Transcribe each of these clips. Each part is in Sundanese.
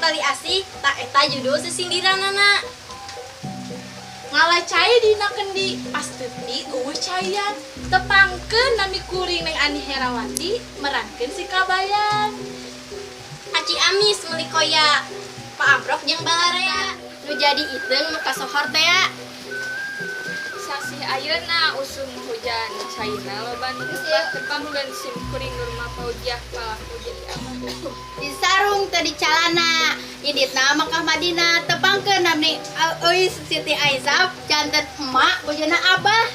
Tali Asih, tah eta judul sisindiranana. Ngala cai dina kendi pas teuti euweuh caian. Tepangkeun nami kuring Neng Ani Herawati merankeun si Kabayan. Ka Ciamis meuli koya, paamprok jeung balarea nu jadi iteung nu kasohor tea. Sasih ayeuna usum hujan caina loba nu ubah tepangkeun sim kuring Nurma Fauziah palaku jadi abah. Di sarung teu di calana inditna Makkah Madinah tepangkeun nami Euis Siti Aisyah janten emak bojona abah.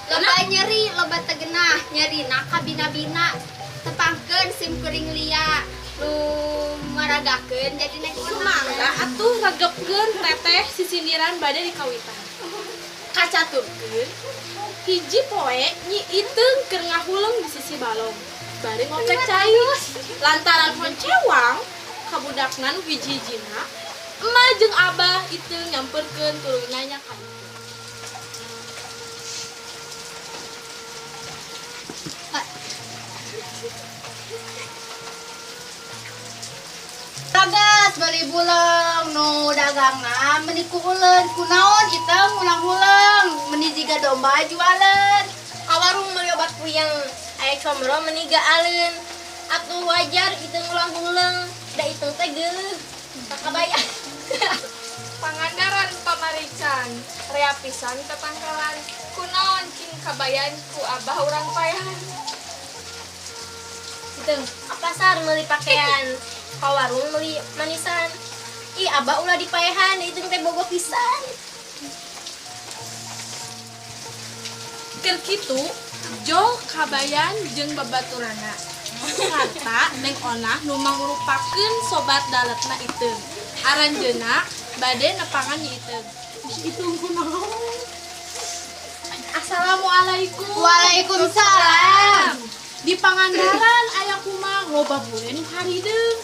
Loba nyeri loba tegenah nyerina kabina-bina tepangkeun sim kuring lia nu maragakeun jadi nek Sumangga atuh regepkeun teteh sisindiran bade dikawitan. Kacaturkeun hiji poe Nyi Iteung keur ngahuleng di sisi balong bari ngoprek cai lantaran honcewang kabudakna nu hiji-hijina emak jeung abah Iteung nyamperkeun tuluy nanya ka Iteung. Ragas beli buleng nu dagangna meuni ku uleun kunaon Iteung hulang-huleng meuni jiga domba jualeun. Ka warung meuli obat puyeng aya comro meuni gaaleun atuh wajar Iteung hulang-huleng da Iteung teh geuleuh sakabayan. Pangandaran pamarican rea pisan tatangkalan kunaon cing Kabayan ku abah urang paehan. Iteung ka pasar meuli pakaian ka warung meuli manisan ih abah ulah dipaehan da Iteung teh bogoh pisan. Keur kitu jol Kabayan jeung babaturanna sarta Neng Onah nu mangrupakeun sobat daletna Iteung. Aranjeunna bade nepangan Nyi Iteung. Iteung kunaon? Assalamualaikum. Waalaikumsalam. Di Pangandaran aya kumaha loba bule nu harideung.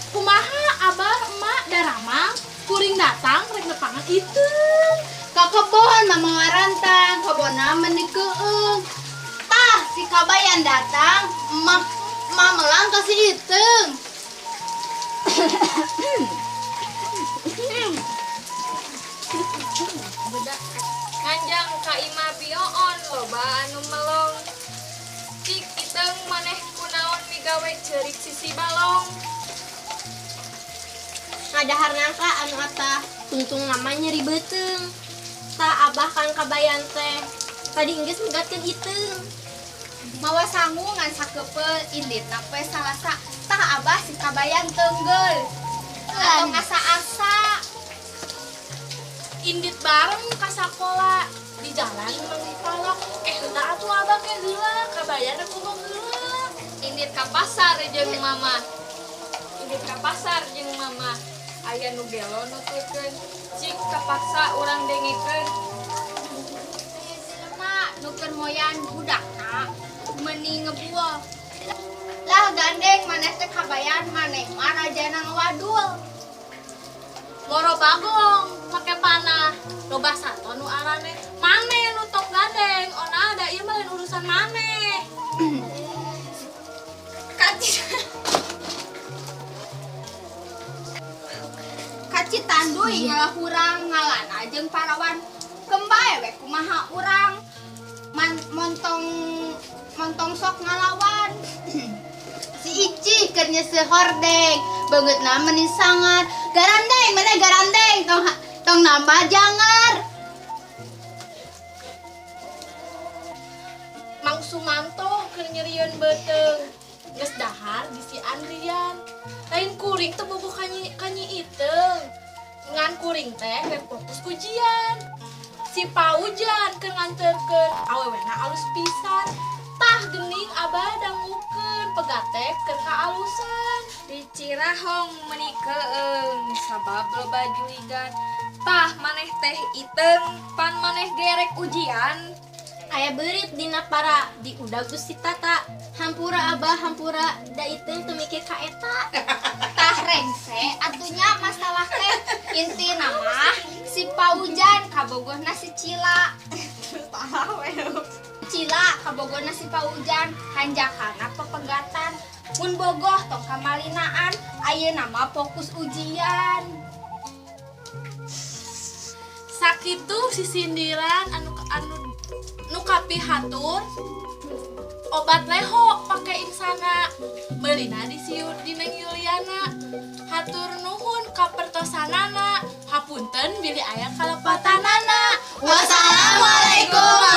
Kumaha abah emak daramang kuring datang rek nepangan Iteung. Ka kebon mama ngarantang kebonna meuni keueung. Tah si Kabayan datang emak emak melang ka si Iteung. Nganjang ka imah bioon loba anu melong. Cik Iteung maneh kunaon migawe ceurik sisi balong. Ngadahar nangka anu atah tungtung nama nyeri beuteung. Tah abah kan Kabayan teh tadi geus megatkeun Iteung. Mawa sangu ngan sakepeul inditna poe Salasa tah abah si Kabayan teunggeul. Atong asa-asa. Indit bareng ka sakola di jalan manggih palak heula atuh abah ke heula Kabayan rek bogoh heula. Indit ka pasar jeung mama. Indit ka pasar jeung mama. Aya nu gelo nuturkeun cik kapaksa urang dengekeun. Aya jelema nu keur moyan budakna meuni ngebual. Lah gandeng maneh teh Kabayan maneh mah rajana ngawadul. Moro bagong make panah loba sato nu arane maneh nu tok gandeng ona da ieu mah lain urusan maneh. Kaci tanduy ngalah hurang ngalana jeung parawan kembae we kumaha urang man, montong montong sok ngalawan. Si Ici keur nyeuseuh hordeng beungeutna meuni sangar garandeng maneh garandeng tong tong nambah jangar. Mang Sumanto keur nyerieun beuteung geus dahar bisi Andrian lain kuring teh bogoh ka Nyi Iteung ngan kuring teh rek fokus ujian. Si Paujan keur nganterkeun awewena alus pisan tah geuning abah dangukeun pegate keur kaalusan. Di Cirahong meuni keueung sabab loba juligan tah maneh teh Iteung pan maneh gerek ujian. Aya beurit dina para di udag Gusti Tata hampura abah hampura da Iteung teu mikir ka eta. Tah rengse atunya masalah teh intina mah si Paujan kabogohna si Cila. Cila kabogohna si Paujan hanjakalna pepegatan mun bogoh tong kamalinaan Ayeuna mah fokus ujian. Sakitu sisindiran anu anu nu kapihatur. Obat leho pake Insana, meulina di si di Neng Yuliana. Hatur nuhun kapertosanana, hapunten bilih aya kalepatanana. Wassalamualaikum.